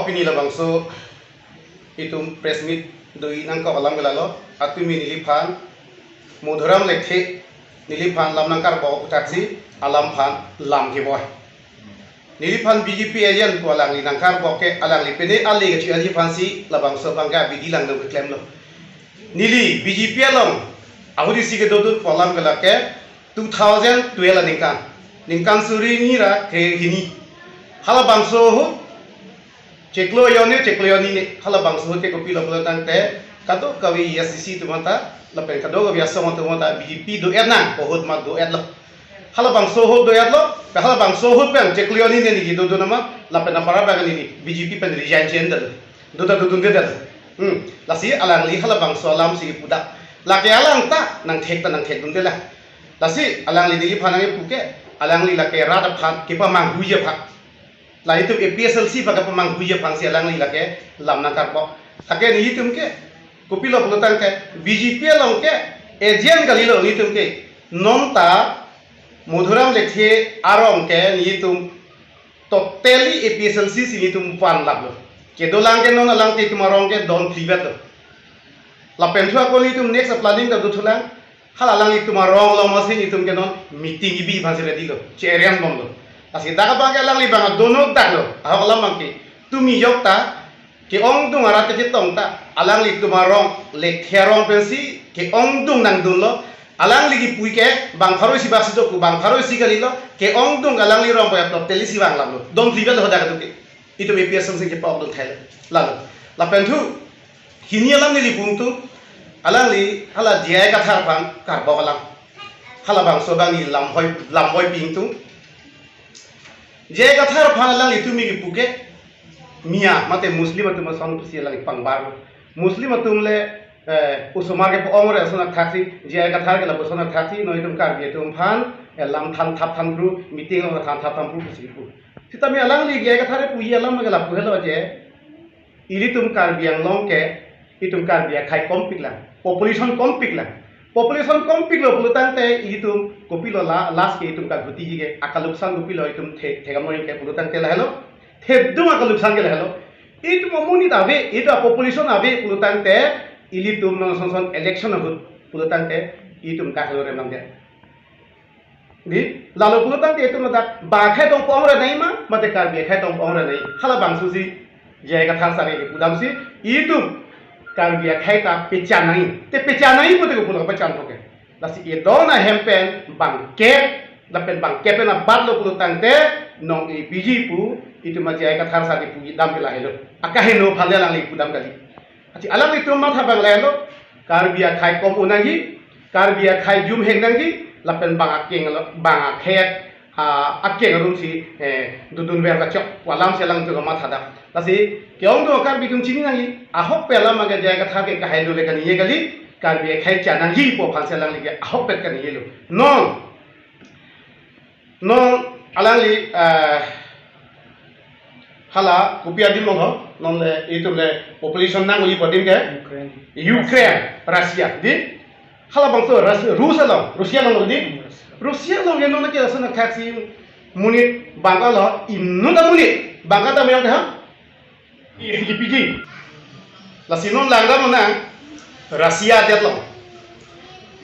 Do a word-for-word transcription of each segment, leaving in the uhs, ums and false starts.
Pini labangso itum press meet do-i nangkok alam ke lalo, atumi neliphan Madhuram Lekthe neliphan lam nangkarbok aphuthak si alam aphan lam keboi. Neliphan B J P agent pu alangli nangkarbok ke alangli pine ale kachi aji aphan si labangso abang ke abidi langdam keklemlo. Neli B J P along ahut isi kedodun pu alam ke lake two thousand twelve aningkan, ningkan suri hini ra kre hini. Halabangso ahut chiklo jon ni, chiklo jon ni ne, halabangso ahut ke kopilo pulo tangte, kadokave A S D C atum anta, lapen kadokave asong atum anta B J P do-et nang, ahut ma do-etlo. Halabangso ahut do-etlo, pe halabangso ahut pen chiklo jon ni ne neli dodun amat, lapen apara abang neli B J P pen resign chendet. Dota dodundedet. Hmm, lasi alangli halabangso alam si pudak. Lake alang ta nangthek ta nangthekdunde la. Lasi alangli neliphan nangkepu ke, alangli lake rat aphan kepamanghuiji aphan, la itum A P H L C aphan kepamanghuiji aphan si alangli lake lam nangkarbok. Lake nelitum ke, kopilo pulo tangte, B J P along ke agent kalilo nelitum ke. Non ta Madhuram Lekthe arong ke nelitum totally A P H L C si nelitum vanlaplo. Kedolang ke non alangli atum arong ke don phlivetlo. Lapen thu ako nelitum next planning ta dothulang. Hala alanglitum arong along masi nelitum ke non meeting kebi aphan si ready lo. Che-arrange bomlo. Lasi dak abang ke alangli abang dono daklo. Ahok alam abang ke. Tumi jok ta ke-ongdung arat kachetong ta, alanglitum arong, Lekthe arong pensi ke-ongdung nangdunlo. Alangli kipu ke bang pharo isi bak si do pu, bang pharo isi kalilo, ke-ongdung alangli arong pu ya totally si vanglaplo. Don phlivetlo hadak atum ke. Itum A P H L C si kepok dun thailo. Lalo. Lapen thu, hini alam neli pu atum, alangli hala J I Kathar aphan karbok alam. Halabangso abang neli lam hoi, lam hoi pi atum. J I Kathar aphan alanglitum kipu ke Miya, mate Muslim atum ason pusi alang pangbar. Muslim atum le, eh, osomar ke po-ong re ason athaksi, J I Kathar ke lapuson athaksi, non itum Karbi atum aphan, eh, lam than thap than phru, meeting along than thap than phru pusi kipu. Sitame alangli J I Kathar puji alam ke lapu helo je, ilitum Karbi Anglong ke, itum Karbi akhei kompik lang, population kompik lang. Population kompiklo pulo tangte itum kopilo la, last ke itum kaguti ke akaluksan kopilo itum the, thekam noi ke pulo tangte lahelo. Thedung akaluksan ke lahelo. Itum amonit ave, itum population ave pulo tangte ilitum non son son election ahut pulo tangte itum kahelo rem nangde. Di, lalu pulo tangte itum ladak bang akhei tong po-ong re nai ma, mate Karbi akhei tong po-ong re nai. Halabangso si J I Kathar sir ke pudam si, itum Karbi akhei ta pechan nai. Te pechan nai pute ko pulo pechan poke. Lasi idon ahem pen bangkep, lapen bangkep pen abatlo pulo tangte nong-e piji pu, itum J I Kathar sir ke pudam ke lahelo. Akaheno aphan le alangli pudam kali. Achi alanglitum matha abang lahelo, Karbi akhei kom-o nangji, Karbi akhei jum heng nangji, lapen bang akeng lo, bang akhei, ah, akeng arum si, eh, dodun ver kachok, pu alam si alangtum matha dak. Lasi, ke-ongdung Karbi atum chini nangji, ahok pen alam abang ke J I Kathar ke kahai dole kaningje kali, Karbi akhei cha nangji pu aphan si alangli ke ahok pen kaningjelo. Non, non alangli, eh, hala kopi adim along ho, non le itum le population nang uli pu adim ke? Ukraine. Ukraine, Russia, di? Halabangso Rus-, Rus along, Russia along di? Russia. Russia along ke non ke ason athaksi monit bangka lo, inut amonit bangka ta meyang ke ha? Isi kepiji. Lasi non langdam nang Russia adet lo.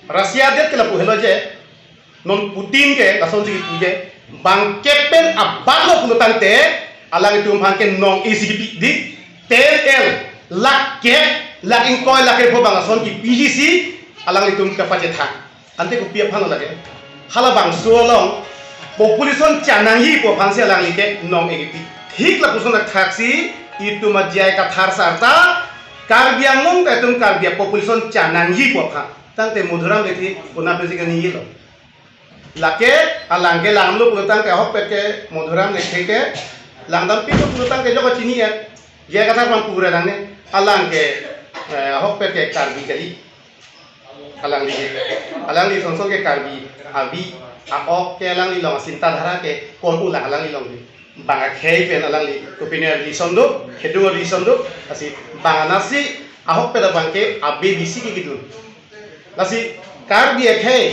Russia adet ke lapu helo je, non Putin ke lason si kipu je, bangkep pen abatlo pulo tangte, alanglitum aphan ke nong-e isi kipi di, ten L, lakh kep, lakh ingkoi, lakh kep abang ason kepiji si, alanglitum kapachethang. Ante kopi aphan lo lake? Halabangso along population cha nangji pu aphan si alangli ke nong-e kipi. Thik lapuson athaksi itum J I Kathar sir ta Karbi Anglong ta itum Karbi population cha nangji pu aphan. Tangte Madhuram Lekthe puna pensi kaningjelo. Lake alang ke langlo pulo tangte ahokpet ke Madhuram Lekthe ke langdam pilo pulo tangte joko chini-et. J I Kathar aphan pura lang ne alang ke, eh, ahokpet ke Karbi kali. Alangli, alangli son son ke Karbi avi, a-ok ke alangli along, sinta dhara ke kom-o lang alangli along. Bang akhei pen alangli, kopine reason do, kedung reason do, lasi bang anasi ahokpet abang ke abe bisi ke kedun. Lasi Karbi akhei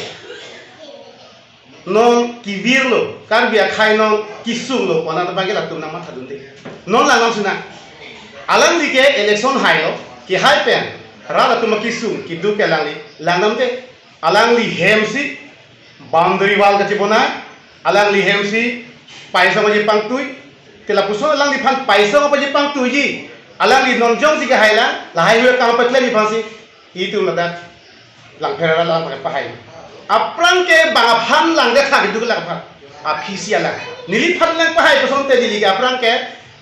non kevirlo, Karbi akhei non kesunglo, pu anan abang ke latum nangmathadunde. Non langdam sinang. Alangli ke election hailo, kehai pen rat atum akesung keduk ke alangli langdamde. Alangli hemsi boundary wall kachebonai, alangli hemsi paisong aji pangtui, te lapuson alangliphan paisong apaji pangtuiji, alangli non jongsi kehailang, lahai hui akam paklem iphansi, itum ladak Langpher arat lang pahai. Aphrang ke bang aphan langdet ha keduk lang aphan. Aphisi alang. Neliphan lang pahai kosonte neli ke aphrang ke,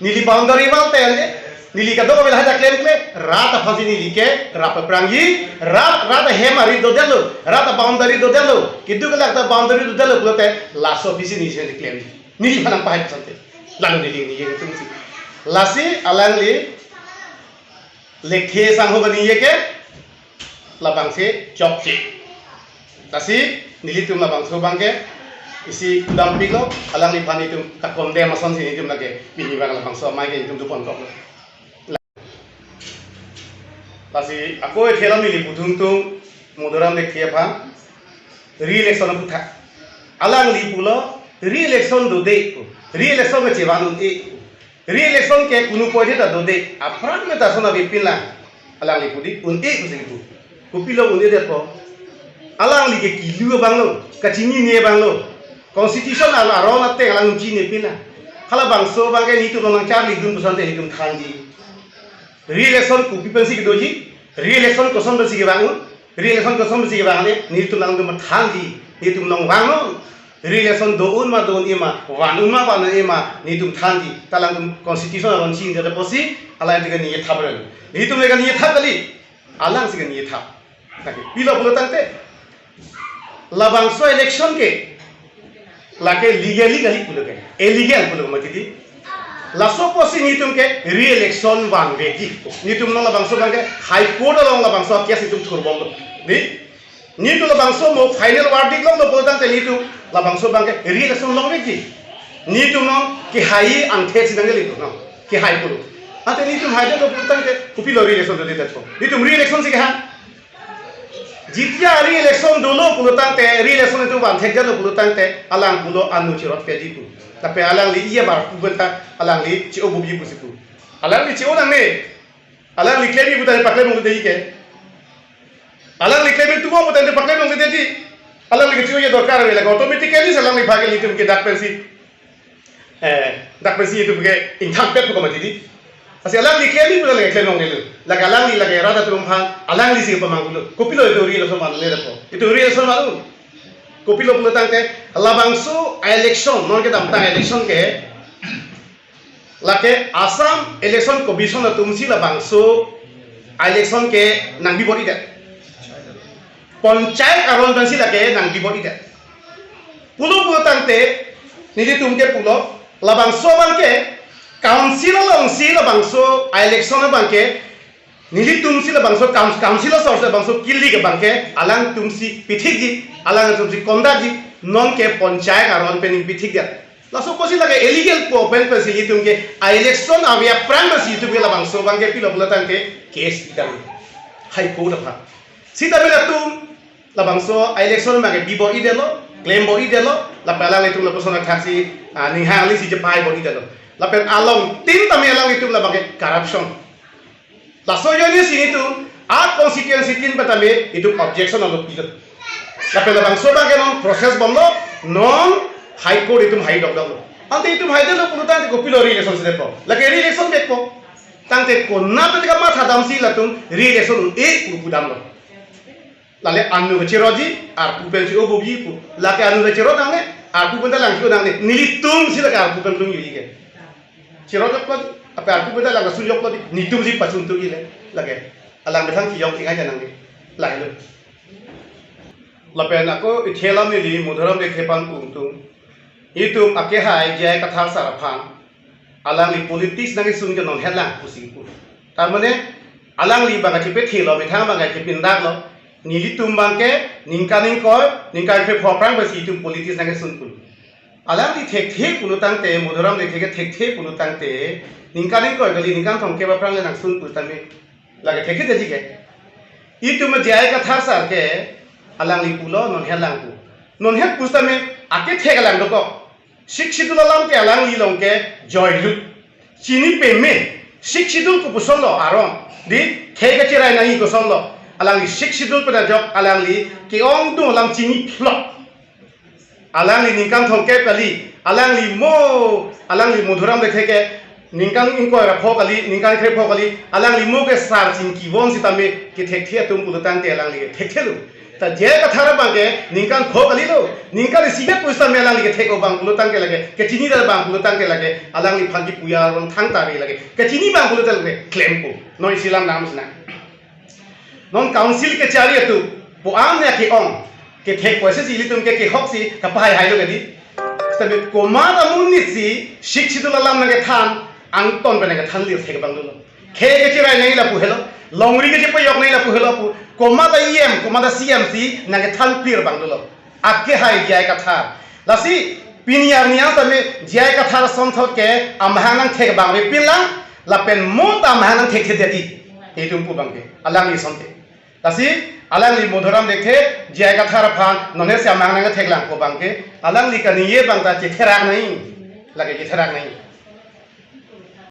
neli boundary wall te ante, neli kadokave lahai ta klemkle, rat aphansi neli ke rap aphrangji, rat, rat ahem ari dodetlo, rat aboundary dodetlo, keduk lang ta boundary dodetlo pulote laso aphisi neli si klemji. Neliphan lang pahai kosonte. Lalu neli neli ke tumsi. Lasi alangli Lekthe sangho kani ye ke labangsi chokche. Lasi nelitum labangso abangke isi kudam piklo, alangliphan itum ka-condemn asonsi itum lake pini abang labangso amei ke itum doponkoklo. Lasi ako ethe alam neli puthung tung Madhuram Lekthe aphan re-election aputhak. Alangli pulo re-election dode, re-election ke chevan un-e. Re-election ke kunu poide ta dode, aphrang me ta sona bipin lang. Alangli pudi un-e pusi pu. Kopilo un-edetpo? Alangli ke kilu abanglo, kachinine abanglo. Constitution alo aron ateng alang chinine pin lang. Halabangso abangke nelitum nangcharlidun pusonte nelitum thanji. Re-election kopi pensi kedoji, re-election koson pensi kevang un, re-election koson pensi kevang le, nelitum nangtum thanji, nelitum nangvangnon. Re-election do un ma do un-e ma, van un ma van un-e ma, nelitum thanji, ta alangtum constitution aron chinine apotsi, alang tika neli thap ren. Nelitum leka neli thap kali, alangsi ke neli thap. Lake, pilo pulo tangte, labangso election ke, lake legally kali pulo ke, illegal pulo ke mati di. Laso apotsi nelitum ke re-election vanvekji. Nelitum non labangso abangke High Court along labangso case nelitum thurbomlo. Di, nelitum labangso mo final verdict longlo pulo tangte nelitum labangso abangke re-election longvekji. Nelitum non kehai angthe si nangli nelitum non kehai pulo. Ante nelitum haidetlo pulo tangte kopilo re-election dodetpo? Nelitum re-election si kehang. Jitya re-election dolo pulo tangte, re-election itum vanthekjalo pulo tangte, alang pulo anu chirot peji pu. Lapen alangli iya bar pu benta alangli che-o bubi pusi pu. Alangli che-o nangne. Alangli klemji puta paklem longledeji ke. Alangli klemji tumo puta paklem longledeji. Alangli ke che-o ye dorkar ave lake automatically alangliphan ke nelitum ke dak pensi, eh, dak pensi itum ke ingthangpet ko mati di. Lasi alangli klemji puta lake klem longlelo. Lake alangli lake rat atum aphan alanglisi pamangkulo. Kopilo itum re-election vanledetpo? Itum re-election vanlo. Kopilo pulo tangte labangso election, non kedamtang election ke, lake Assam Election Commission atumsi labangso election ke nangbi bor-idet. Panchayat aron pensi lake nangbi bor-idet. Pulo pulo tangte nelitum ke pulo, labangso abangke council alongsi labangso election abangke nelitumsi labangso coun-, council asor si labangso kili ke abangke alangtumsi pithikji, alangtumsi conductji, non ke panchayat aron pen pithikji. Laso apotsi lake illegal pu pen pensi nelitum ke election ave aphrang pensi nelitum ke labangso abangke pilo pulo tangte case idam High Court aphan. Sita mela tum labangso election abangke bi bor-idetlo, klem bor-idetlo, lapen alanglitum lapuson athaksi, ah, ninghang alingsi chepai bor-idetlo. Lapen along tin tame alanglitum labangke corruption. Laso ajoinesi nelitum a constituency tin patame itum objection alo pilo. Lapen labangso abangke non process bomlo, non High Court itum hai dokdoklo. Ante itum haidetlo pulo tangte kopilo re-election si detpo? Lake re-election vekpo. Tangte konat tika mathadamsi latum re-election un-e pu pudamlo. Lale anu kachirotji, arpu pen che-o bubi pu. Lake anu kachirot nangne, arpu pen ta lang che-o nangne. Nelitumsi lake arpu pen lung yuji ke. Chirotjoklo, ape arpu pen ta lang kasunjoklo di, nelitumsi pasuntuji le. Lake, alang bethang chiyong tingai ja nangne. Lahelo. Lapen ako ethe alam neli Madhuram Lekthe aphan pungtung. Itum akehai J I Kathar sir aphan alangli politics nangkesun ke non het lang pusi pu. Tarmane alangli abang kachepethelo, methang abang kachepindaklo. Nelitum abangke ningkan ingkoi, ningkan ingkoi pho aphrang pensi itum politics nangkesun pu. Alangli thekthe pulo tangte, Madhuram Lekthe ke thekthe pulo tangte, ningkan ingkoi kali ningkan thomkep aphrang le nangsun pu tame. Lake thekthe detji ke. Itum J I Kathar sir ke alangli pulo non het lang pu. Non het pusitame akethek alang dokok. Sixth Schedule alam ke alangli along ke joilut. Chini peme. Sixth Schedule kopuson lo aron, di, khei kacherai nangji koson lo. Alangli Sixth Schedule pen ajok alangli ke-ongdung alam chini phlok. Alangli ningkan thomkep kali, alangli mo, alangli Madhuram Lekthe ke ningkan ingkoi ra pho kali, ningkan kre pho kali, alangli mo ke sar chingki von sitame kethekthe atum pulo tangte alangli kethekthelo. Ta J I Kathar abang ke ningkan pho kalilo, ningkan isi vet pusitame alangli kethek abang pulo tangte lake, kechini abang pulo tangte lake, alangliphan kipu arong thangta ave lake, kechini abang pulo tangte lake, klempo. Non isi lam dam sina. Non council kechari atum, po-an ne ke-ong, kethek poise si ilitum ke kehok si kapahai hailo kedi. Sitame komat amonit si Sixth Schedule alam nangkethan, angton pen nangkethan lir thek abang dolo. Khei kacherai nangji lapu helo, longri kachepajok nangji lapu helo pu, komat a E M, komat a C E M si nangkethan plir abang dolo. Ake hai J I Kathar. Lasi pini arni an tame J I Kathar asonthot ke amahang nangthek abang avepin lang, lapen mo ta amahang nangthekthedetji. Itum pu abang ke, alangli asonte. Lasi alangli Madhuram Lekthe, J I Kathar aphan nonhe si amahang nangthek lang pu abang ke, alangli kaningje abang ta chetherak nangji. Lake chetherak nangji.